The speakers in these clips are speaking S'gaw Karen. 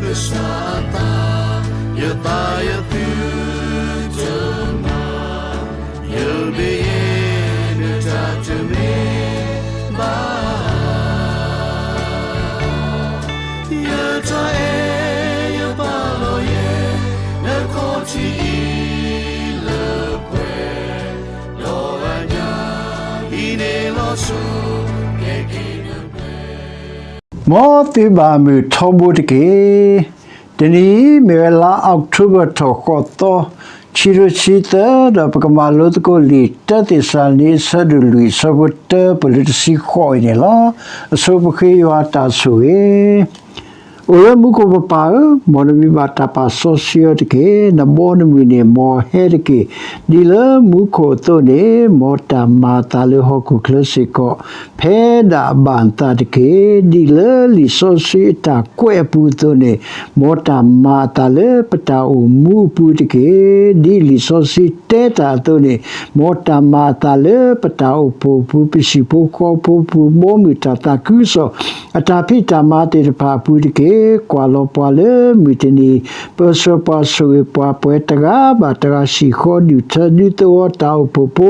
ကစၢ်အသး, ယသးယသုတမၤ, ယမ့ၢ်ယဲနတၢ်တမ့ၢ် ဘၣ်, ယတၢ်အဲၣ်ယပာ်လီၤယဲ နခီၣ်ထံးအံၤလၢပှဲၤ, ဒီးအညၣ်အံၤန့ၣ်လီၤဆိ ကဲက့ၤနပှဲၤ. မ်သုဘၣ်မုာ်ထီဘိတက့ၢ်. တနံၤအံၤ မ့ၢ်ဝဲလါအီးကထိဘၢၣ်ထီၣ်ဃိးသီ, ခံကထိခံဆံသၢ, ဒီးပကမၤလိသကိးလံာ်တၢသ့းစၤလနံ အဆၢဒိၣ်လွံၢ် အဆၢဖိတၢပၢၢ်လၢတဆံဃိးအံၤန့ၣ်လီၤ. အဆိပဃ့ယွၤတၢ်ဆိၣ်ဂ့ၤ အိၣ်လၢမူခိၣ်ပပၢ်ဧၢ, မ်နမံၤဘၣ်တၢ်ပာ်စီဆှံအီၤတက့ၢ်. နဘီနမုၢ်န့ၣ် မ်အဟဲတက့ၢ်. ဒ်လၢမူခိၣ်အသိးန့ၣ်, မ်တၢ်မၤအသးလၢဟီၣ်ခိၣ်ချၢစ့ၢ်ကီး ဖဲဒၣ်အဘၣ်အသးတက့ၢ်. ဒ်လၢလံာ်စီဆှံအတၢ်ကွဲးအပူၤအသိးန့ၣ်, မ်တၢ်မၤအသးလၢပတၢ်အိၣ်မူအပူၤတက့ၢ်. ဒ်လံာ်စီဆှံတဲတၢ်အသိးန့ၣ်, မ်တၢ်မၤအသးလၢပတၢ်အိၣ်ဖှိၣ်အပူၤ, ပဟံၣ်ဖိဃီဖိအပူၤ, ဘီမုၢ်တၢ်သးခုကစီၣ် အတၢ်ဖံးတၢ်မၤသ့ၣ်တဖၣ်အပူၤတက့ၢ်. ကွၢ်လီၤပှၤလၢမုၢ်တနံၤ, ပၢဆှၢပှၤဆိၣ်ဂ့ၤပှၤ, ပှၤတဂၤဘၣ်တဂၤ ဟံၣ်ဃီဒုၣ်ထၢဒုးသဝီတၢ်အိၣ်ဖှိၣ်ဖိ,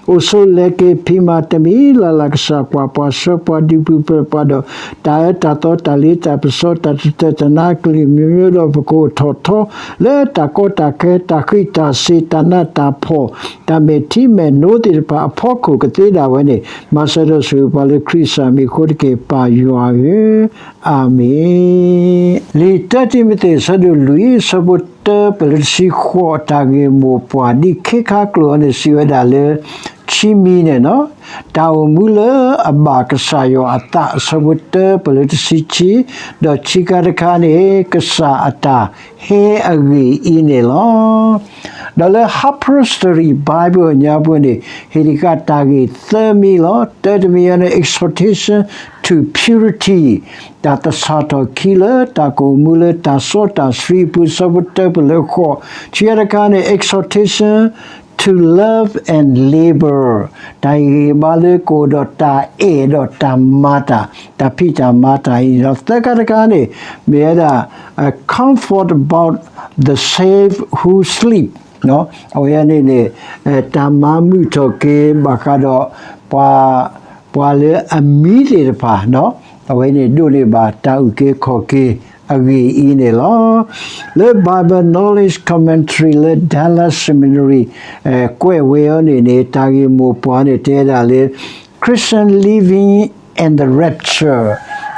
အိၣ်ဆိးလဲၤက့ၤဖံးမၤတမံၤလၢ်လၢ် ကစၢ်ကွၢ်ပှၤဆှၢပှၤဒုးပူၤဖျဲးပှၤဒီး တၢ်အၢတၢ်သီတၢ်လ့တၢ်ပစီ တၢ်တတၢၢ်တနါကလုာ်မံၤမံၤဒီး ပကအိၣ်ထီၣ်ထီလၢတၢ်ကီတၢ်ခဲ တၢ်ဃံးတၢ်စ့ၤ တၢ်နးတၢ်ဖှီၣ် တၢ်မဲာ်ထံမဲာ်နိသ့ၣ်တဖၣ်အဖီခိၣ်ကသ့ဒၣ်ဝဲန့ၣ်, မၤစၢၤဒီးဆိၣ်ဂ့ၤပှၤလၢခရံာ်စၢ်မံၤအဃိတက့ၢ် ပၢ်ယွၤဧၢ, အၤမ့ၣ်. လံာ်တၢတံၤမသ့း အဆၢဒိၣ်လွံၢ် အဆၢဖိတၢပၢၢ်လၢတဆံဃိး တၢ်ဂ့ၢ်မိၢ်ပှၢ် ဒ်ခ့ခါကျိာ်အံၤန့ၣ် စံးဝဲဒၣ်လၢ ခံမံၤန့ၣ်လီၤ. တၢ်အိၣ်မူလၢအဘၣ်ကစၢ်ယွၤအသး အဆၢဖိတၢပၢၢ်လၢတဆံခံ, ဒီးခံခါတခါန့ၣ် ကစၢ်အတၢ်ဟဲအဂ့ၢ်အံၤန့ၣ်လီၤ. ဒီးလၢ Harper's Study Bible အညါပူၤန့ၣ် ဟ့ၣ်တက့ၢ်တၢ်ဂ့ၢ်သၢမံၤလီၤ. တၢတမံၤအံၤန့ၣ် exhortation to purity တၢ်သဆၣ်ထီၣ်ခံလၢတၢ်ကအိၣ်မူလၢတၢ်စီတၢ်ဆှံအပူၤ အဆၢဖိတၢပၢၢ်လၢဃိး, ခံခါတခါန့ၣ် exhortation to love and labor တၢ်ဟ့ၣ်ဂံၢ်ဟ့ၣ်ဘါလၢကအိၣ်ဒီးတၢ်အဲၣ်ဒီးတၢ်မၤတၢ်, တၢ်ဖံးတၢ်မၤတၢ်အံၤန့ၣ်လီၤ. သၢခါတခါန့ၣ် မ့ၢ်ဝဲဒၣ် comfort about the slave who sleep အဝဲန့ၣ်န့ၣ် တၢ်မၤမုာ်ထီၣ်က့ၤဘၣ်ဃးဒီး ပှၤ ပှၤလၢအမံသ့ၣ်တဖၣ်, အဝဲန့ၣ်ဒိးန့ၢ်ဘၣ်တၢ်အုၣ်က့ၤခီၣ်က့ၤအဂ့ၢ်အံၤန့ၣ်လီၤ. လၢ Bible Knowledge Commentary လၢ Dallas Seminary ကွဲးဝဲအီၤန့ၣ်န့ၣ် တၢ်ဂ့ၢ်မိၢ်ပှၢ်န့ၣ် တဲဒၣ်လၢ Christian living and the rapture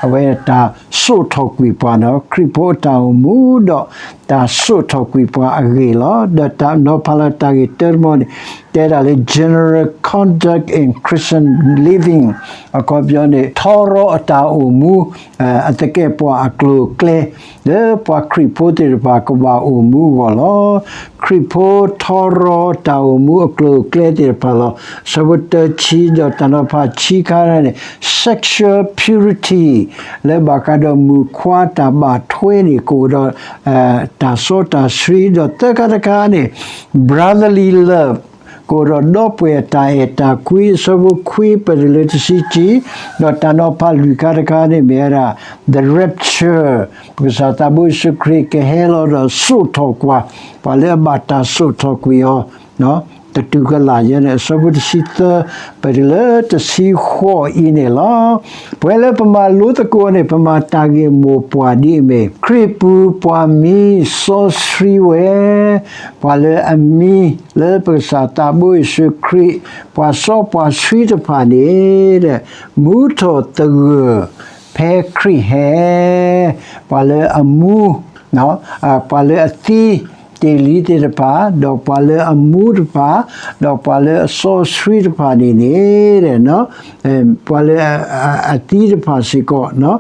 အဝဲတၢ်စိာ်ထီၣ်ကွံာ်ပှၤန့ၣ် ခရံာ်ဖိအတၢ်အိၣ်မူဒီး တၢ်စိာ်ထီၣ်ကွံာ်ပှၤအဂ့ၢ်လီၤ. ဒီးတၢ်နီၤဖးလၢတၢ်ဂ့ၢ်တၢတမံၤန့ၣ် တဲဒၣ်လၢ general conduct in Christian living အခီပညီန့ၣ် ထီရီအတၢ်အိၣ်မူ အသကဲာ်ပှၤအကျိၤအကျဲ လၢပှၤခရံာ်ဖိသ့ၣ်တဖၣ်ကဘၣ်အိၣ်မူအဂီၢ်လီၤ. ခရံာ်ဖိထီရီတၢ်အိၣ်မူအကျိၤအကျဲသ့ၣ်တဖၣ်လီၤ. အဆၢဖိတၢဆံဒီးတၢ်နီၤဖးဆံခါန့ၣ် sexual purity လၢဘၣ်ဃးဒီးမုၣ်ခွါတၢ်ဘၣ်ထွဲန့ၣ် ကအိၣ်ဒီး တၢ်စီတၢ်ဆှံ ဒီးသၢခါတခါန့ၣ် brotherly love ကအိၣ်ဒီးဒီပုၢ်ဝဲၢ်တၢ်အဲၣ်တၢ်ကွံ အဆၢဖိခွံပၢၢ်တၢ်လၢတဆံခံ, ဒီးတၢ်နီၤဖးလွံၢ်ခါတခါန့ၣ်မ့ၢ်ဝဲဒၣ် the rapture ပကစၢ်သးဘိယ့ၣ်ၡူးခရံာ်ကဟဲလီၤဒီးစိာ်ထီၣ်ကွံာ် ပှၤလၢအဘၣ်တၢ်စိာ်ထီၣ်ကွံာ်အီၤ တတူၢ်ကလာ်ယဲန့ၣ် အဆၢဖိတဆံသၢ ပၢၢ်တၢ်လၢတဆံဃိးအံၤန့ၣ်လီၤ. ပဝဲလၢပမၤလိသကိးန့ၣ် ပမၤတၢ်ဂ့ၢ်မိၢ်ပှၢ်ဒ်အမ့ၢ် ခရံာ်ပူၤပှၤမံစီဆှံဝဲ, ပှၤလၢအမံလၢပကစၢ်သးဘိယ့ၣ်ၡူးခရံာ် ပှၤစီပှၤဆှံတဖၣ်န့ၣ် မူထီၣ်သဂၢၢ်ဖဲခရံာ်ဟဲ, ပှၤလၢအမူ ပှၤလၢအသံတ့ၢ်လံသ့ၣ်တဖၣ်, ဒီးပှၤလၢအမူတဖၣ်, ဒီးပှၤလၢအစီဆှံတဖၣ်န့ၣ်န့ၣ် ပှၤလၢအသံတဖၣ်စ့ၢ်ကီး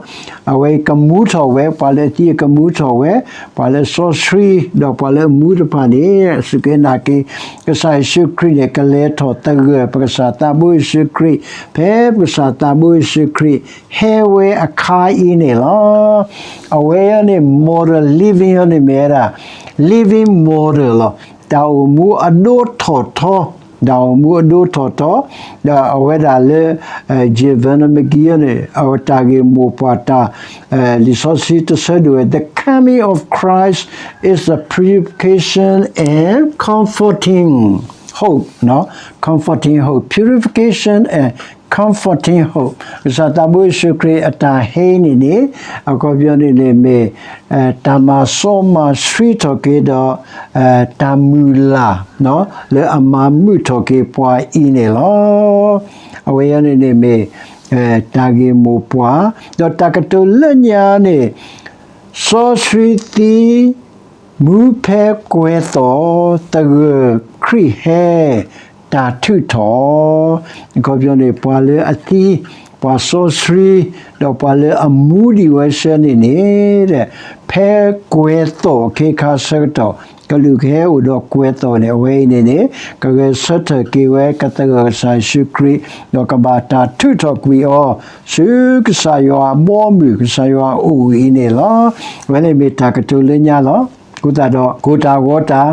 အဝဲကမူထီၣ်ဝဲ, ပှၤလၢအသံကမူထီၣ်ဝဲ, ပှၤလၢစီဆှံ ဒီးပှၤလၢအမူတဖၣ်န့ၣ် စူၢ်က့ၤနာ်က့ၤ ကစၢ်ယ့ၣ်ၡူးခရံာ်န့ၣ် ကလဲၤထီၣ်သဂၢၢ် ပကစၢ်သးဘိယ့ၣ်ၡူးခရံာ် ဖဲပကစၢ်သးဘိယ့ၣ်ၡူးခရံာ် ဟဲဝဲအခါအံၤန့ၣ်လီၤ. အဝဲအံၤန့ၣ် model living အံၤန့ၣ်မ့ၢ်ဝဲဒၣ် living model လီၤ. တၢ်အိၣ်မူအဒိထီၣ်ထီ တၢ်အိၣ်မူအဒိၣ်ထီၣ်ထီ, ဒီးအဝဲဒၣ်လၢ Javen မ့ၢ်ကယီန့ၣ် အဝဲတၢ်ဂ့ၢ်မိၢ်ပှၢ်တၢ် လံာ်စီဆှံတဆၢဒိၣ်ဝဲ The coming of Christ is the purification and comforting hope, comforting hope, purification and comforting hope. ကစၢ်သးဘိယ့ၣ်ၡူးခရံာ်အတၢ်ဟဲအံၤန့ၣ်န့ၣ် အခီပညီန့ၣ်န့ၣ်မ့ၢ် တၢ်မၤစီမၤဆှံထီၣ်က့ၤဒီး တၢ်မုၢ်လၢ် လၢအမၤမုာ်ထီၣ်က့ၤပှၤအံၤန့ၣ်လီၤ. အဝဲအံၤန့ၣ်န့ၣ်မ့ၢ် တၢ်ဂ့ၢ်မိၢ်ပှၢ်, ဒီးတၢ်ကတိၤလၢညါန့ၣ် စီဆှံသံ မူဖဲကွဲၤသီၣ် သဂၢၢ်ခရံာ်ဟဲ တၢ်ထုးထီၣ်, အခီပညီန့ၣ် ပှၤလၢအသံ, ပှၤစီဆှံ, ဒီးပှၤလၢအမူဒံးဝဲဆၢန့ၣ်န့ၣ် ဖဲကွဲၤသီၣ်အခ့အခါဆၢကတီၢ် ကလူးကဟဲအိၣ်ဒီးကွဲၤသီၣ်န့ၣ် အဝဲအံၤန့ၣ်န့ၣ် ကဂဲၤဆၢထၢၣ်က့ၤဝဲ ကသဂၢၢ်ကစၢ်ယ့ၣ်ၡူးခရံာ် ဒီးကဘၣ်တၢ်ထုးထီၣ်ကွံာ်အီၤ ဆူကစၢ်ယွၤအဘီအမုၢ် ကစၢ်ယွၤအအိၣ်အံၤန့ၣ်လီၤ. အဝဲန့ၣ်မ့ၢ်တၢ်ကတိၤလၢညါလီၤ. အဃိသတးဒီး ကိၢ်တၢ်ဂီၤတၢ်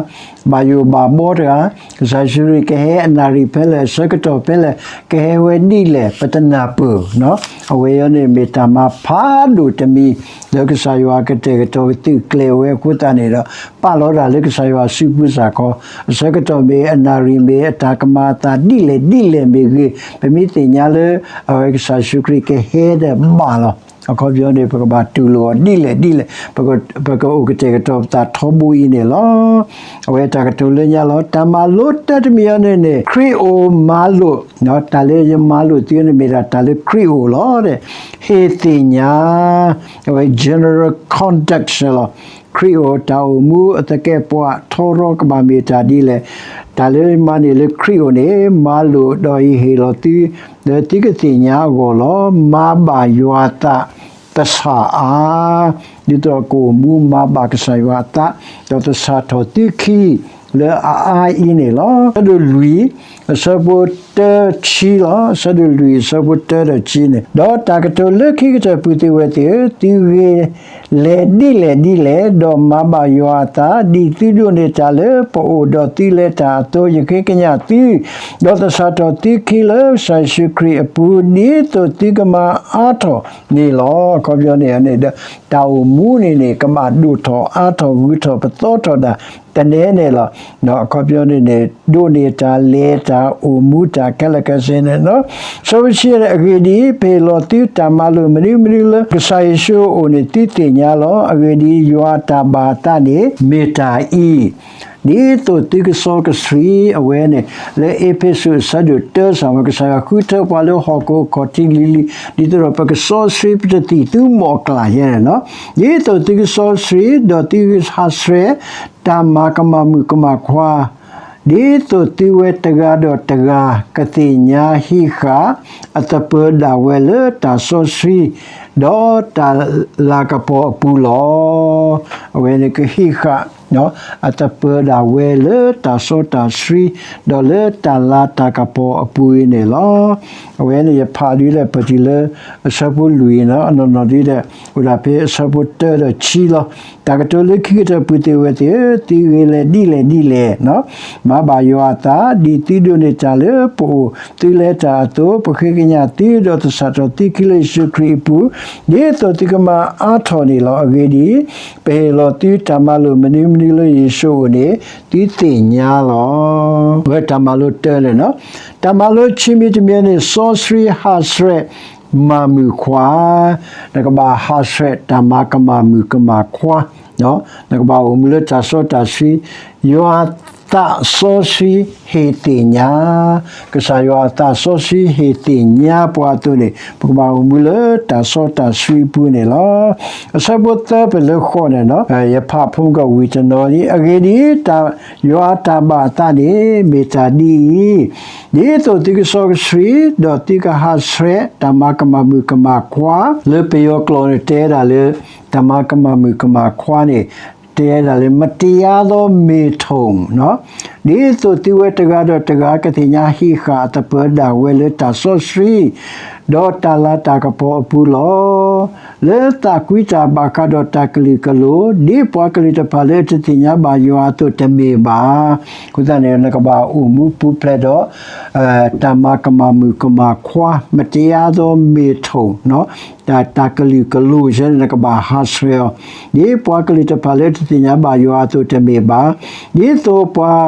ဘၣ်ယိၣ်ဘၣ်ဘီတဂၤ ကစၢ်ယ့ၣ်ၡူးခရံာ်ကဟဲအနၣ်ရံၣ်ဖဲလဲၣ် အဆၢကတီၢ်ဖဲလဲၣ် ကဟဲဝဲဒ်လဲၣ် ပတနၢ်ပၢၢ်, အဝဲအံၤန့ၣ်မ့ၢ်တၢ်မၤဖးဒိၣ်တမံၤ လၢကစၢ်ယွၤကတဲာ်ကတီၤကသုးကျဲၤဝဲအဃိသတးန့ၣ်ဒီး ပာ်လီၤတၢ်လၢကစၢ်ယွၤစုပူၤစၢ်ခီ, အဆၢကတီၢ်မ့ၢ်အနၣ်ရံၣ်မ့ၢ်အတၢ်ကမၤအသးဒ်လဲၣ်ဒ်လဲၣ်မ့ၢ်ဂ့ၤ, ပမ့ၢ်သ့ၣ်ညါလၢ အဝဲကစၢ်ယ့ၣ်ၡူးခရံာ်ကဟဲဒီးဘၣ်လီၤ. အခီပညီန့ၣ် ပကဘၣ်တူၢ်လိာ်အီၤဒ်လဲၣ်ဒ်လဲၣ် ပကအိၣ်ကတဲာ်ကတီၤပသးထီဘိအံၤန့ၣ်လီၤ. အဝဲတၢ်ကတိၤလၢညါလီၤ. တၢ်မၤလိတၢ်တမံၤအံၤန့ၣ်န့ၣ် ခရံာ်အိၣ်မၤလိာ်, တၢ်လၢယမၤလိာ်သုန့ၣ်မ့ၢ်ဒၣ်တၢ်လၢခရံာ်အိၣ်လီၤ. ဟ့ၣ်သ့ၣ်ညါ, အဝဲ general conduct လီၤ. ခရံာ်အိၣ်တၢ်အိၣ်မူအသကဲးပဝးထီရီကဘၣ်မ့ၢ်တၢ်ဒ်လဲၣ်, တၢ်လၢမၤန့ၢ်လၢခရံာ်အိၣ်န့ၣ် မၤလိာ်ဒီးယဟ့ၣ်လီၤသု လၢသုကသ့ၣ်ညါအဂီၢ်လီၤ. မၤဘၣ်ယွၤအသး သဆၣ်အါ, ဒ်သိးကအိၣ်မူမၤဘၣ်ကစၢ်ယွၤအသး, ဒီးသဆၣ်ထီၣ်သုခံ လၢအအါအံၤန့ၣ်လီၤ. အဆၢဒိၣ်လွံၢ် အဆၢဖိတၢဆံလီၤ. အဆၢဒိၣ်လွံၢ် အဆၢဖိတၢဒီးဆံန့ၣ်, ဒီးတၢ်ကတိၤလၢခံကတၢၢ် ပုၢ်သ့ၣ်ဝဲၢ်သ့ၣ်ဧၢ, သုဂ့ၤလဲၤဒ်လဲၣ်ဒ်လဲၣ်, ဒီးမၤဘၣ်ယွၤအသး, ဒ်သုဒိးန့ၢ်တၢ်လၢပအိၣ်ဒီးသုလဲၤတၢ်အသိး ယဃ့ကညးသု, ဒီးသဆၣ်ထီၣ်သုခံလၢကစၢ်ယ့ၣ်ၡူးခရံာ်အပူၤ, ဒ်သိးသုကမၤအါထီၣ်န့ၣ်လီၤ. အခီပညီန့ၣ်န့ၣ်ဒီး တၢ်အိၣ်မူန့ၣ်န့ၣ် ကဘၣ်ဒိၣ်ထီၣ်အါထီၣ်ဂုၤထီၣ်ပသီထီၣ်ဒၣ် တနဲန့ၣ်လီၤ. အခီပညီန့ၣ်န့ၣ် ဒိးန့ၢ်တၢ်လဲၤတၢ်အိၣ်မူတၢ်ခဲလၢာ်ခဲဆ့န့ၣ်လီၤ. ဆၢဖိဆံန့ၣ်, အဂ့ၢ်ဒ်အံၤ, ပဟ့ၣ်လီၤသုတၢ်မၤလိာ်မနုၤမနုၤလၢ ကစၢ်ယ့ၣ်ၡူးအအိၣ်န့ၣ် သုသ့ၣ်ညါလီၤ. အဂ့ၢ်ဒ်အံၤ, ယွၤအတၢ်ဘၣ်အသးန့ၣ် မ့ၢ်တၢ်အံၤ, ဒ်သိးသုကစီကဆှံ, အဝဲန့ၣ် လၢအ့းဖ့းစူးအဆၢဒိၣ်တၢစၢ်ဝဲ ကစၢ်ယွၤဃုထၢပှၤလၢဟီၣ်ခိၣ်အခီၣ်ထံးလံၤလံၤ ဒ်သိးဒီးပကစီဆှံ ပတသံၣ်သူမီၢ်ကျၢ်ယဲန့ၣ်လီၤ. ဒ်သိးသုကစီဆှံ ဒီးသုကဟးဆှဲး တၢ်မၤကမၣ်မုၣ်ကမၣ်ခွါ, ဒ်သိးသုဝဲတဂၤဒီးတဂၤ ကသ့ၣ်ညါဟံးဃာ်အသပၢၤဒၣ်ဝဲလၢတၢ်စီဆှံ ဒီးတၢ်လၤကပီၤအပူၤလီၤ. အဝဲန့ၣ်ကဟံးဃာ် အသပၢၤဒၣ်ဝဲလၢတၢ်စီတၢ်ဆှံ ဒီးလၢတၢ်လၤတၢ်ကပီၤအပူၤအံၤန့ၣ်လီၤ. အဝဲန့ၣ်ယဖးဒ်လဲၣ် ပတုၤလၢအဆၢဖိလွံၢ်န့ၣ် အနီၢ်နီၢ်ဒ်လဲၣ် အိၣ်ဒၣ်ဖဲအဆၢဖိတၢဒီးဆံလီၤ. တၢ်ကတိၤလၢခံကတၢၢ် ပုၢ်သ့ၣ်ဝဲၢ်သ့ၣ်ဧၢ, သုဂ့ၤလဲၤဒ်လဲၣ်ဒ်လဲၣ် မၤဘၣ်ယွၤအသး ဒ်သုဒိးန့ၢ်တၢ်လၢပအိၣ်သုလဲၤတၢ်အသိး ပဃ့ကညးသု ဒီးသဆၣ်ထီၣ်သုခံလၢယ့ၣ်ၡူးခရံာ်အပူၤ ဒ်သိးသုကမၤအါထီၣ်န့ၣ်လီၤ. အဂ့ၢ်ဒ်အံၤ, ပဟ့ၣ်လီၤသုတၢ်မၤလိာ်မနုၤမနုၤလၢယ့ၣ်ၡူးအအိၣ်န့ၣ် သုသ့ၣ်ညါလီၤ. အဝဲတၢ်မၤလိတၢန့ၣ်လီၤ. တၢ်မၤလိဆံမံၤတမံၤန့ၣ် စီဆှံဟးဆှဲး မၤမုၣ်ခွါ, နကဘၣ်ဟးဆှဲးတၢ်မၤကမၣ်မုၣ်ကမၣ်ခွါ, နကဘၣ်အိၣ်မူလၢတၢ်စီတၢ်ဆှံ, ယွၤအသးစီဆှံဟ့ၣ်သ့ၣ်ညါ, ကစၢ်ယွၤအသးစီဆှံဟ့ၣ်သ့ၣ်ညါပှၤအသိးန့ၣ် ပကဘၣ်အိၣ်မူလၢတၢ်စီတၢ်ဆှံအပူၤန့ၣ်လီၤ. အဆၢဖိသၢဖဲလၢဃိးန့ၣ်လီၤ. ယဖးဖိမုၣ်ကဝံၤတနီၤလံ. အဂ့ၢ်ဒ်အံၤ, တၢ်, ယွၤအတၢ်ဘၣ်အသးန့ၣ် မ့ၢ်တၢ်ဒ်အံၤ, ဒ်သိးသုကစီကဆှံ, ဒီးသုကဟးဆှဲး တၢ်မၤကမၣ်မုၣ်ကမၣ်ခွါ, လၢပယီၤကျိာ်န့ၣ် တဲဒၣ်လၢ တၢ်မၤကမၣ်မုၣ်ကမၣ်ခွါန့ၣ် တဲဒၣ်လၢ မတရားသောမေထုန်, ဒ်သိးသုဝဲတဂၤဒီးတဂၤ ကသ့ၣ်ညါဟံးဃာ်အသပၢၤဒၣ်ဝဲလၢတၢ်စီဆှံ ဒီးတၢ်လၤတၢ်ကပီၤအပူၤလီၤ. လၢသးကွံတၢ်ဘၣ်ဃးဒီးတၢ်ကလုာ်ကလိၤ, ဒ်ပှၤကလုာ်တဖၣ်လၢတသ့ၣ်ညါဘၣ်ယွၤအသိးတမ့ၢ်ဘၣ်. အဃိသတးန့ၣ် နကဘၣ်အိၣ်မူပူၤဖျဲးဒီး တၢ်မၤကမၣ်မုၣ်ကမၣ်ခွါ မတရားသော မေထုန် တၢ် တၢ်ကလုာ်ကလိၤဆၢန့ၣ် နကဘၣ်ဟးဆှဲးအီၤ, ဒ်ပှၤကလုာ်တဖၣ်လၢတသ့ၣ်ညါဘၣ်ယွၤအသိးတမ့ၢ်ဘၣ်. ဒ်သိးပှၤ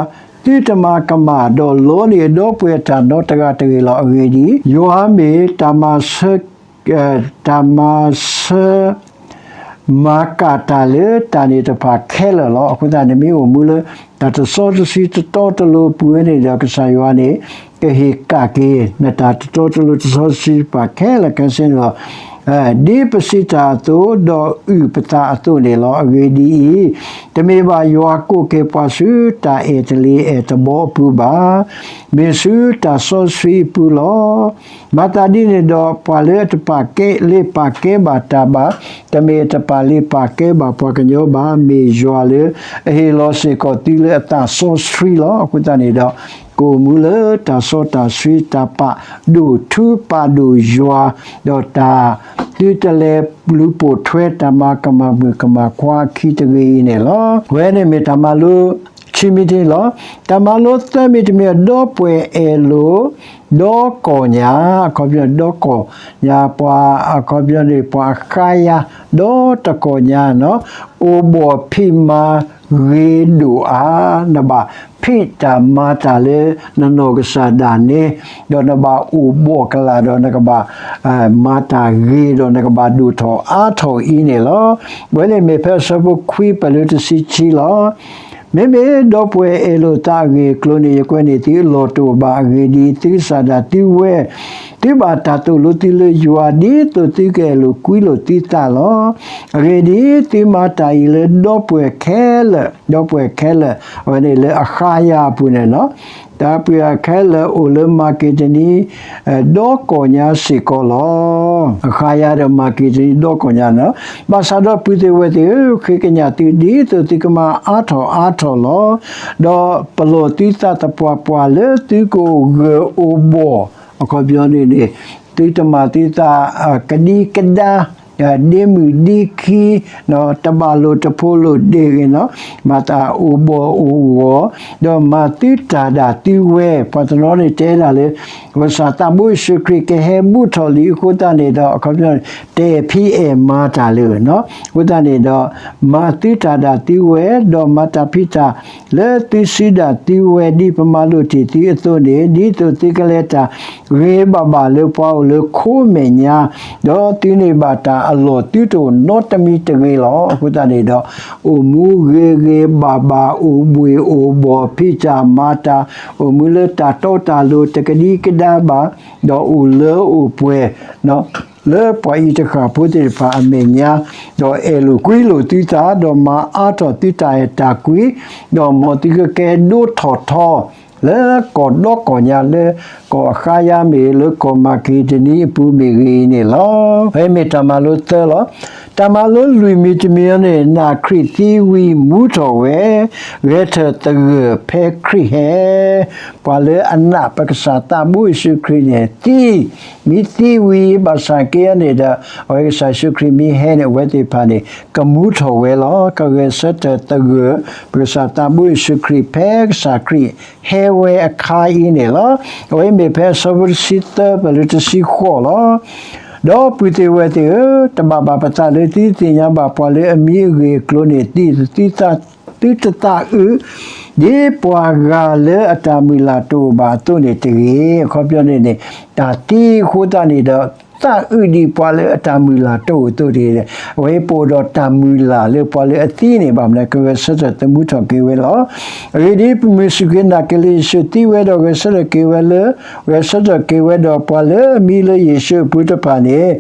သုတမၤကမၣ်ဒီးလီန့ၢ်ဒီပုၢ်ဝဲၢ်တၢ်နီတဂၤတဂ့ၤလီၤ. အဂ့ၢ်ဒ်အံၤ, ယွၤမ့ၢ်တၢ်မၤဆၢ တၢ်မၤဆၢ မၤကၣ်တၢ်လၢတၢ်န့ၣ်တဖၣ်ခဲလၢာ်လီၤ. အဃိသတး နမ့ၢ်အိၣ်မူလၢ တၢ်တစီတဆှံတတီတလိၤအပူၤဝဲန့ၣ်ဒီး ကစၢ်ယွၤန့ၣ် ကဟ့ၣ်ကၣ်က့ၤ နတၢ်တတီတလိၤတစီတဆှံတဖၣ်ခဲလၢာ်ခဲဆ့န့ၣ်လီၤ. ဒ်ပစံးတၢ်အသိး ဒီးအုၣ်ပသးအသိးန့ၣ်လီၤ. အဂ့ၢ်ဒ်အံၤ, တမ့ၢ်ဘၣ်ယွၤကိးက့ၤပှၤဆူတၢ်အဲၣ်တလ့ၤအဲၣ်တဘီအပူၤဘၣ်, မ့ၢ်ဆူတၢ်စီဆှံအပူၤလီၤ. မၤသးဒ်န့ၣ်ဒီး ပှၤလၢအတပာ်ကဲလ့ၤပာ်ကဲဘၣ်တၢ်ဘၣ်, တမ့ၢ်တပာ်လ့ၤပာ်ကဲဘၣ်ပှၤကညီဘၣ်, မ့ၢ်ယွၤလၢအဟ့ၣ်လီၤစ့ၢ်ကီးသုလၢအသးစီဆှံလီၤ. အဃိသတးန့ၣ်ဒီး ကအိၣ်မူလၢတၢ်စီတၢ်ဆှံ တၢ်ပာ်ဒိၣ်ထူပာ်ဒိၣ်ယွၤ, ဒီးတၢ်သုတလဲၤလူၤပိာ်ထွဲတၢ်မၤကမၣ်မုၣ်ကမၣ်ခွါအခံတဂ့ၤအံၤန့ၣ်လီၤ. အဝဲန့ၣ်မ့ၢ်တၢ်မၤလိခံမံၤတမံၤလီၤ. တၢ်မၤလိသၢမံၤတမံၤ ဒီပုၢ်ဝဲၢ်အဲၣ်လိာ် ဒီကီၢ်ညါ, အခီပညီဒီကီၢ်ညါ ပှၤအခီပညီန့ၣ် ပှၤအဃါယါ ဒီတကီၢ်ညါနီၤ, အိၣ်ဘှီၣ်ဖံးမၤဂ့ၤဒိၣ်အါ, နဘၣ်ဖံးတၢ်မၤတၢ်လၢ နနီၢ်ကစၢ်ဒၣ်နဲ, ဒီးနဘၣ်အိၣ်ဘှီၣ်ကလာ်ဒီး နကဘၣ် မၤတၢ်ဂ့ၤဒီး နကဘၣ်ဒိၣ်ထီၣ်အါထီၣ်အံၤန့ၣ်လီၤ. ဝဲန့ၣ်မ့ၢ်ဖဲအဆၢဖိခွံပၢၢ်လၢတဆံခံလီၤ. မ့မ့ၢ်ဒီပုၢ်ဝဲၢ်အဲၣ်လိာ်သးအဂ့ၢ်အကျိၤန့ၣ် ယကွဲးန့ၢ်သုအလီၢ်တအိၣ်ဘၣ်. အဂ့ၢ်ဒ်အံၤ, သုကစၢ်ဒၣ်သုဝဲ, သုဘၣ်တၢ်သိၣ်လိသုလၢယွၤ ဒ်သိးသုကအဲၣ်လိာ်ကွံလိာ်သုသးလီၤ. အဂ့ၢ်ဒ်အံၤ, သုမၤတၢ်အံၤလၢဒီပုၢ်ဝဲၢ်ခဲလၢာ်, ဒီပုၢ်ဝဲၢ်ခဲလၢာ် အဝဲန့ၣ်လၢအဃါယါအပူၤန့ၣ်နီၤ, တၢ်ပုၢ်ဝဲၢ်ခဲလၢာ်အိၣ်လၢမၤက့ဒနံ ဒီကီၢ်ညါစ့ၢ်ကီးလီၤ. အဃါယါဒီးမၤက့ဒနံဒီကီၢ်ညါနီၤ, ဘၣ်ဆၣ်ဒီးပုၢ်သ့ၣ်ဝဲၢ်သ့ၣ်ဧၢ, ဃ့ကညးသုဒ်သိးသုကမၤအါထီၣ်အါထီၣ်လီၤ. ဒီးပလီၢ်သုသးသပှၢ်ပှၢ်လၢသုကအိၣ်ဂၢၢ်အိၣ်ဘှီၣ်, အခီပညီန့ၣ်န့ၣ် သုတမၤသုသးကဒံကဒါ ဒ့မုၣ်ဒ့ခံ, တဘၣ်လိာ်တဖိးလိာ်ဒ့ၣ်ဂ့ၤနီၤ, မၤသးအိၣ်ဘှီၣ်အိၣ်ဂီၢ်, ဒီးမၤသုတၢ်ဒၣ်သုဝဲ, ပှၤတနီၤန့ၣ်တဲဒၣ်လၢ ကစၢ်သးဘိယ့ၣ်ၡူးခရံာ်ကဟဲဘူးထီၣ်လံအဃိသတးန့ၣ်ဒီး အခီပညီန့ၣ် တအဲၣ်ဖံးအဲၣ်မၤတၢ်လၢၤနီၤ, အဃိသတးန့ၣ်ဒီး မၤသုတၢ်ဒၣ်သုဝဲ, ဒီးမၤတၢ်ဖံးတၢ် လၢသုစုဒၣ်သုဝဲ ဒ်ပမၤလိာ်တ့ၢ်သုအသိးန့ၣ်, ဒ်သိးသုကလဲၤတၢ်ဂ့ၤဘၣ်ဘၣ်လၢပှၤအိၣ်လၢခိမဲာ်ညါ, ဒီးသုန့ၢ်ဘၣ်တၢ်အလီၢ်သုတအိၣ်နီတမံၤတဂ့ၤလီၤ. အဃိသတးန့ၣ်ဒီး အိၣ်မူဂ့ၤဂ့ၤဘၣ်ဘၣ်, အိၣ်ဘှီၣ်အိၣ်ဘှီၣ်, ဖံးတၢ်မၤတၢ်, အိၣ်မူလၢတၢ်တီတၢ်လိၤ တကဒံကဒါဘၣ်, ဒီးအိၣ်လၢအိၣ်ပှဲၤ လၢပှၤအံၤတဃၣ်ဖိသ့ၣ်တဖၣ်အမဲာ်ညါ, ဒီးအဲၣ်လိာ်ကွံလိာ်သုသး, ဒီးမၤအါထီၣ်သုတၢ်အဲၣ်တၢ်ကွံ, ဒီးမ်သုကကဲဒိထီၣ်ထီ လၢကီၢ်ဒီကီၢ်ညါ, လၢကီၢ်အဃါယါမ့ၢ်ဂ့ၤ, လၢကီၢ်မၤက့ဒနံအပူၤမ့ၢ်ဂ့ၤအံၤန့ၣ်လီၤ. ဖဲမ့ၢ်တၢ်မၤလိသၢလီၤ. တၢ်မၤလိလွံၢ်မံၤတမံၤန့ၣ်, နာ်ခရံာ်သံဝံၤမူထီၣ်ဝဲ, ဂဲၤထၢၣ်သဂၢၢ်ဖဲခရံာ်ဟဲ ပှၤလၢအနာ်ပကစၢ်သးဘိယ့ၣ်ၡူးခရံာ်န့ၣ် သံ, မ့ၢ်သံဝံၤဘၣ်ဆၣ်က့န့ၣ်ဒီး အဝဲကစၢ်ယ့ၣ်ၡူးခရံာ်မ့ၢ်ဟဲန့ၣ် အဝဲသ့ၣ်တဖၣ်န့ၣ် ကမူထီၣ်ဝဲလီၤ. ကဂဲၤဆၢထၢၣ်သဂၢၢ် ပကစၢ်သးဘိယ့ၣ်ၡူးခရံာ် ဖဲကစၢ်ခရံာ်ဟဲဝဲအခါအံၤန့ၣ်လီၤ. အဝဲမ့ၢ်ဖဲအဆၢဖိတဆံသၢပၢၢ်လၢတဆံဃိးလီၤ. ဒီးပုၢ်သ့ၣ်ဝဲၢ်သ့ၣ်ဧၢ, တဘၣ်ဘၣ်ပသးလၢသုသ့ၣ်ညါဘၣ်ပှၤလၢအမံအဂ့ၢ်အကျိၤန့ၣ် ဒ်သုတသးအုး ဒ်ပှၤဂၤလၢအတၢ်မုၢ်လၢ်တအိၣ်ဘၣ်အသိးန့ၣ်တဂ့ၤ. အခီပညီန့ၣ်န့ၣ် တၢ်သံအဃိသတးန့ၣ်ဒီး သးအုးဒ်ပှၤလၢအတၢ်မုၢ်လၢ်တအိၣ်အသိးတဂ့ၤ. အဝဲပအိၣ်ဒီးတၢ်မုၢ်လၢ်လၢပှၤလၢအသံန့ၣ် ဘၣ်မနုၤ ကဂဲၤဆၢထၢၣ်သမူထီၣ်က့ၤဝဲလီၤ. အဂ့ၢ်ဒ်အံၤ, ပမုၢ်စူၢ်က့ၤနာ်က့ၤလၢယ့ၣ်ၡူးသံဝဲဒီး ဂဲၤဆၢထၢၣ်က့ၤဝဲလၢ, ဂဲၤဆၢထၢၣ်က့ၤဝဲဒီးပှၤလၢအမံလၢယ့ၣ်ၡူးအပူၤတဖၣ်န့ၣ်,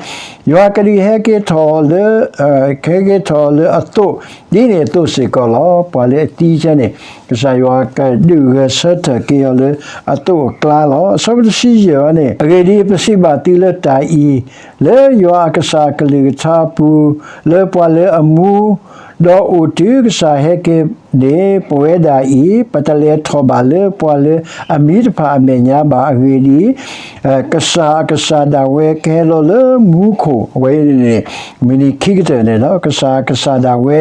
ယွၤကဒုးဟဲက့ၤထီၣ်လၢ ဟဲက့ၤထီၣ်လၢအသိး ဒ်န့ၣ်အသိးစ့ၢ်ကီးလီၤ. ပှၤလၢအသံဆၢန့ၣ် ကစၢ်ယွၤကဒုးဂဲၤဆၢထၢၣ်က့ၤအီၤလၢအသိးအကျါလီၤ. အဆၢဖိတဆံယဲၢ်န့ၣ်, အဂ့ၢ်ဒ်အံၤ, ပစံးဘၣ်သုလၢတၢ်အံၤ, လၢယွၤအကစၢ်အကလုၢ်ကထါအပူၤ, လၢပှၤလၢအမူ ဒီးအိၣ်တုၤကစၢ်ဟဲက့ၤန့ၣ် ပဝဲဒၣ်အံၤ ပတလဲၤထီၣ်ဘၣ်လၢပှၤလၢအမံၤတဖၣ်အမဲာ်ညါဘၣ်. အဂ့ၢ်ဒ်အံၤ, ကစၢ်အကစၢ်ဒၣ်ဝဲကဟဲလီၤလၢမူခိၣ်, အဝဲန့ၣ် မုၢ်နံၤခံကတၢၢ်န့ၣ်လီၤ. ကစၢ်အကစၢ်ဒၣ်ဝဲ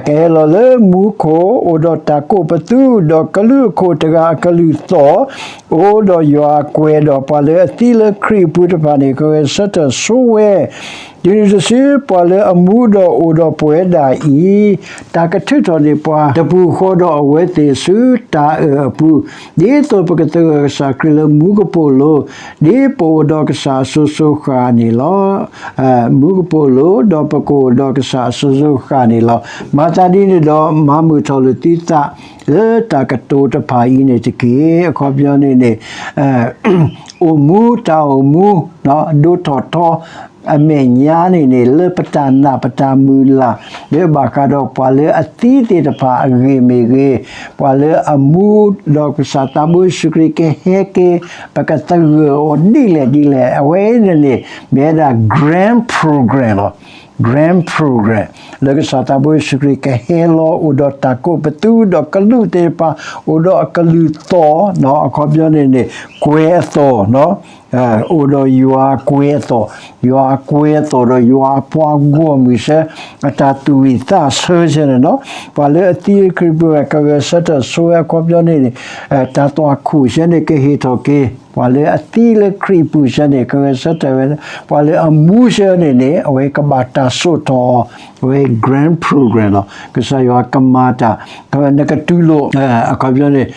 ကဟဲလီၤလၢမူခိၣ်, အိၣ်ဒီးတၢ်ကိးပသူ, ဒီးကလုာ်အခိၣ်တဂၤအကလုၢ်သီၣ်, အိၣ်ဒီးယွၤအကွဲၤ, ဒီးပှၤလၢအသံလၢခရံာ်အပူၤတဖၣ်န့ၣ် ကဂဲၤဆၢထၢၣ်ဆိဝဲ တုၤနုၤတစုပှၤလၢအမူဒီးအိၣ်ဒီးပဝဲဒၣ်အံၤ, တၢ်ကထုးထီၣ်န့ၢ်ပှၤတပူၤဃီဒီးအဝဲသ့ၣ်ဆူတၢ်အၢၣ်အပူၤ, ဒ်သိးပကသဂၢၢ်ကစၢ်ခရံာ်လၢမူကပိာ်လိၤ, ဒ်ပအိၣ်ဒီးကစၢ်အစိၤစိၤဃၣ်န့ၣ်လီၤ. မူကပိာ်လိၤ, ဒီးပကအိၣ်ဒီးကစၢ်အစိၤစိၤဃၣ်န့ၣ်လီၤ. မၤသးဒ်န့ၣ်ဒီး မၤမုာ်ထီၣ်လိာ်သုသး လၢတၢ်ကတိၤတဖၣ်အံၤန့ၣ်တက့ၢ်. အခီပညီန့ၣ်န့ၣ် အိၣ်မူ, တၢ်အိၣ်မူ ဒိၣ်ထီၣ်ထီ အမဲာ်ညါန့ၣ်န့ၣ် လၢပတၢ်နာ်ပတၢ်မုၢ်လၢ် လၢဘၣ်ဃးဒီးပှၤလၢအသံသ့ၣ်တဖၣ်အဂ့ၢ်မ့ၢ်ဂ့ၤ, ပှၤလၢအမူဒီးကစၢ်သးဘိယ့ၣ်ၡူးခရံာ်ကဟဲက့ၤ ပကသဂၢၢ်အီၤဒ်လဲၣ်ဒ်လဲၣ်, အဝဲန့ၣ်န့ၣ် မ့ၢ်ဝဲဒၣ် grand program လီၤ. Grand program လၢကစၢ်သးဘိယ့ၣ်ၡူးခရံာ်ကဟဲလီၤ အိၣ်ဒီးတၢ်ကိးပသူ ဒီးကလုာ်သ့ၣ်တဖၣ် အိၣ်ဒီးအကလုၢ်သီၣ်, အခီပညီန့ၣ်န့ၣ် ကွဲၤအသီၣ် အိၣ်ဒီးယွၤအကွဲၤအသီၣ်, ယွၤအကွဲၤအသီၣ်ဒီးယွၤအပှၤဂီၢ်မုၢ်ဆၢ အတၢ်သူၣ်ဝံၣ်သးဆၢဆၢန့ၣ်လီၤ. ပှၤလၢအသံလၢခရံာ်ပူၤ ကဂဲၤဆၢထၢၣ်ဆိဝဲ အခီပညီန့ၣ်န့ၣ် တၢ်သွၣ်ခိၣ်ဆၢန့ၣ် ကဟ့ၣ်ထီၣ်က့ၤ, ပှၤလၢအသံလၢခရံာ်ပူၤဆၢန့ၣ် ကဂဲၤဆၢထၢၣ်ဝဲ, ပှၤလၢအမူဆၢန့ၣ်န့ၣ် အဝဲကဘၣ်တၢ်စိာ်ထီၣ်အီၤ, အဝဲ grand program လီၤ. ကစၢ်ယွၤကမၤတၢ် နကတူၢ်လိာ် အခီပညီန့ၣ်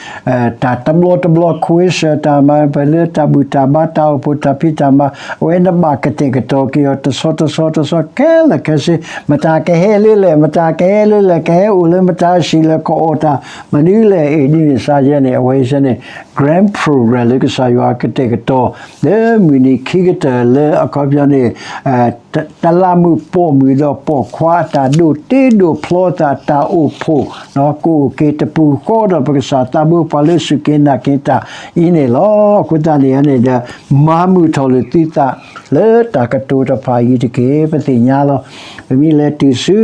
တၢ်တဘျီတဘျီ ခွဲးစၢၢ်တၢ်မၤ ပှၤလၢတၢ်ဘူၣ်တၢ်ဘါ တၢ်အိၣ်ဖှိၣ်တၢ်ဖံးတၢ်မၤ အဝဲနဘၣ်ကတဲာ်ကတီၤက့ၤအီၤ တဆီတဆီတဆီ ခဲလၢာ်ခဲဆ့, မတၤကဟဲလၢလဲၣ်, မတၤကဟဲလၢလဲၣ်, ကဟဲအိၣ်လၢမတၤအဟံၣ်လဲၣ်, ကအီၣ်တၢ်မနုၤလဲၣ်, အ့ၣ် ဒ်န့ၣ်စါယဲန့ၣ် အဝဲဆၢန့ၣ် grand program လၢကစၢ်ယွၤကတဲာ်ကတီၤ လၢမုၢ်နံၤခံကတၢၢ်လၢအခီပညီန့ၣ် တလးမုၣ်ပိာ်မုၣ်ဒီးပိာ်ခွါအတၢ်ဒိးတ့ဒိးဖျီသး တၢ်အိၣ်ဖှိၣ် ကအိၣ်က့ၤတပူၤဃီဒီးပကစၢ်သးဘိပှၤလၢစူၢ်က့ၤနာ်က့ၤတၢ်အံၤန့ၣ်လီၤ. အဃိသတးန့ၣ်န့ၣ်ဒီး မၤမုာ်ထီၣ်လိာ်သုသး လၢတၢ်ကတိၤတဖၣ်အံၤတက့ၢ်. ပသ့ၣ်ညါလီၤ. ပမ့ၢ်လဲၤတုၤဆူ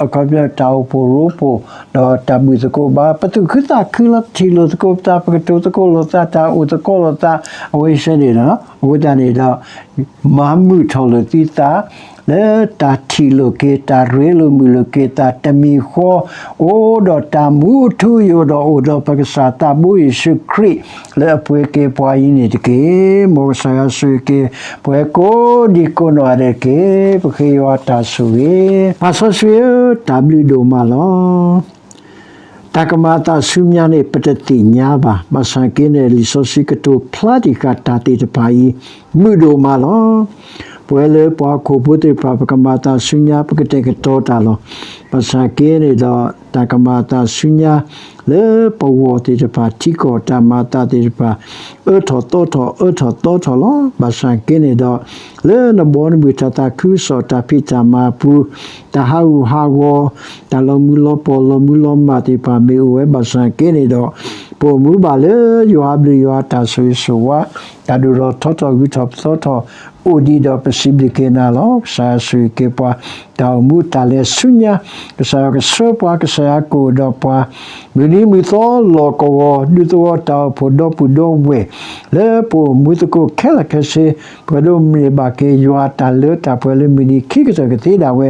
အခီပညီတၢ်အိၣ်ဖှိၣ်ရိဖှိၣ် ဒီးတၢ်ဘူၣ်သကိးဘါ ပသူၣ်ခုသးခုလီၤ. ပထံၣ်လိာ်သကိးပသး ပကတိၤသကိးလိာ်သး တၢ်အိၣ်သကိးလိာ်သး အဝဲဆၢန့ၣ်လီၤ. အဃိသတးန့ၣ်ဒီး မၤမုာ်ထီၣ်လိာ်သုသး လၢတၢ်ထံၣ်လိာ်က့ၤ တၢ်ရ့လိာ်မုာ်လိာ်က့ၤသးတမံၤဃီ အိၣ်ဒီးတၢ်မူအထူအယိာ်ဒီး အိၣ်ဒီးပကစၢ်သးဘိယ့ၣ်ၡူးခရံာ် လၢအပှဲၤက့ၤပှၤအံၤန့ၣ်တက့ၢ်. မ်ကစၢ်ယွၤဆိၣ်ဂ့ၤက့ၤ ပှၤကိးဒံကိးနီၢ်ဂၤဒဲးတက့ၢ်. ပဃ့ယွၤတၢ်ဆိၣ်ဂ့ၤ. ပၢ်စီဆှံဧၢ, တၢ်ဘျုးဒိၣ်မးလီၤ. တၢ်ကမၤအသးဆူညါန့ၣ် ပတသ့ၣ်ညါဘၣ်. ဘၣ်ဆၣ်က့န့ၣ် လံာ်စီဆှံကတိၤဖျါတံၢ်ဃာ်တၢ်သ့ၣ်တဖၣ်အံၤ မုာ်ဒိၣ်မးလီၤ. ပဝဲလၢပှၤဟီၣ်ခိၣ်ဖိသ့ၣ်တဖၣ် ပကမၤအသးဆူညါ ပကတဲာ်ကတီၤတၢ်လီၤ. ဘၣ်ဆၣ်က့န့ၣ်ဒီး တၢ်ကမၤအသးဆူညါ လၢပဂီၢ်သ့ၣ်တဖၣ် ထံကီၢ်တၢ်မၤအသးသ့ၣ်တဖၣ် အၢထီၣ်သီထီၣ် အၢထီၣ်သီထီၣ်လီၤ. ဘၣ်ဆၣ်က့န့ၣ်ဒီး လၢနဘီနမုၢ်တၢ်သးခုကစီၣ် တၢ်ဖံးတၢ်မၤအပူၤ တၢ်ဟးဂူာ်ဟးဂီၤ တၢ်လီၤမုၢ်လီၤပှီၢ် လီၤမုၢ်လီၤမၢ်သ့ၣ်တဖၣ် မ့ၢ်အိၣ်ဝဲဘၣ်ဆၣ်က့န့ၣ်ဒီး ပအိၣ်မူဘၣ်လၢယွၤအဘျုး ယွၤအတၢ်ဆိၣ်ဂ့ၤဆိၣ်ဝါ တၢ်ဒိၣ်ထီၣ်ထီထီၣ် ဂုၤထီၣ်ပသီထီၣ် အိၣ်ဒံးဒီးပစံးဘျုးက့ၤနၤလီၤ. ကစၢ်ယွၤဆိၣ်ဂ့ၤက့ၤပှၤ တၢ်အိၣ်မူတၢ်လဲၤဆူညါ ကစၢ်ယွၤကဆှၢပှၤ ကစၢ်ယွၤကအိၣ်ဒီးပှၤ မုၢ်နံၤမုၢ်သီလီၢ်ကဝီၤ ဒူသဝီတၢ်အိၣ်ဖှိၣ်ဒီပုၢ်ဒီဝဲၢ် လၢပအိၣ်မူသကိးခဲလၢာ်ခဲဆ့ ပှဲၤဒိးန့ၢ်ဘၣ်က့ၤ ယွၤတၢ်လၢတၢ်ပှဲၤလၢမုၢ်နံၤခံကတၢၢ်ကသ့ဒၣ်ဝဲ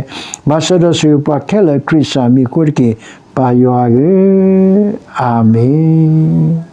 မၤစၢၤဒီးဆိၣ်ဂ့ၤပှၤခဲလၢာ် ခရံာ်စၢ်မံၤအဃိတက့ၢ် ပၢ်ယွၤဧၢ, အၤမ့ၣ်.